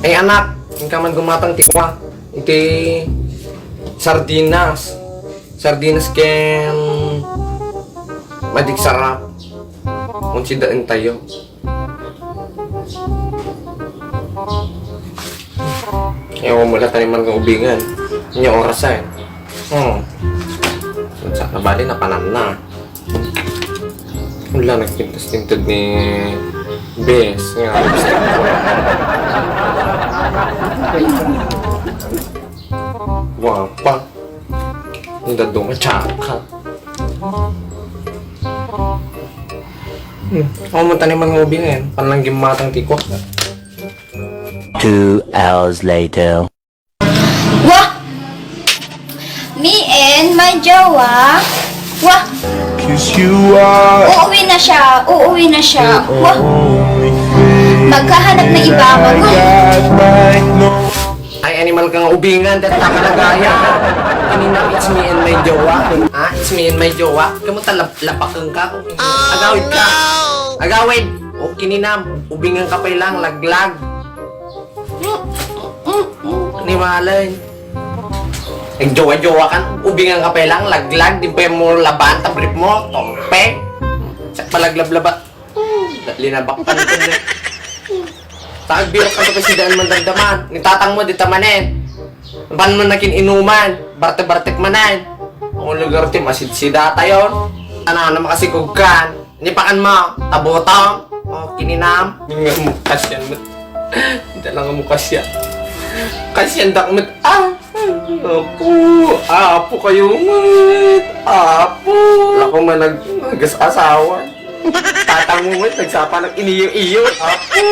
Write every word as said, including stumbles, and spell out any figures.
Ay, anak, inka man gumatang ti kua, iti sardinas. Sardinas ken Magic Sarap. Unsi daentayo. Ayaw mo la taniman nga ubingan. Nya oras ay. Hmm. Sa kabali na pananna. Wala, nagpintas-tintod ni Bes nga lipstick ko. Guwapa. Ang dadong at saka. Hmm. Ako mo taniman nga ubingan. Panlanggimatang tikwa. Two hours later. Wah! Me and my jowa. Wah! Cause you are Uuwi na siya. Uuwi na siya. Wah! Maghahanap na iba. Magulo. Ay, animal ka nga ubingan. Detta ka nagaya. Kanina, it's me and my jowa. Ah, it's me and my jowa. Kamu talap-, lapakeng ka. Agawid ka. Agawid. O, kininam. Ubingan ka pay lang. Laglag. Ni malay. Nagjowa-jowa kan, ubingan ka pay lang, laglag, di pa mo laban, ta brief mo, tompe. Sa palaglablaba. Linabak pa nito. Tagbiro ka sa kasidan man damdaman. Ni tatang mo, di tamanen. Ban mo nakin inuman. Barte-bartek manan. Ang lugar ti masidsida tayo. Ano, ano makasigog kan? Nipakan mo, tabutong, o kininam. Nga mo, kasyan mo. Dala nga mo kasyan. Kasyan dak met. Ah! Apo! Apo kayo met! Apo! Lako man nag-, nag-asawa. Tatang mo met, nagsapa ng iniyo-iyo. Apo!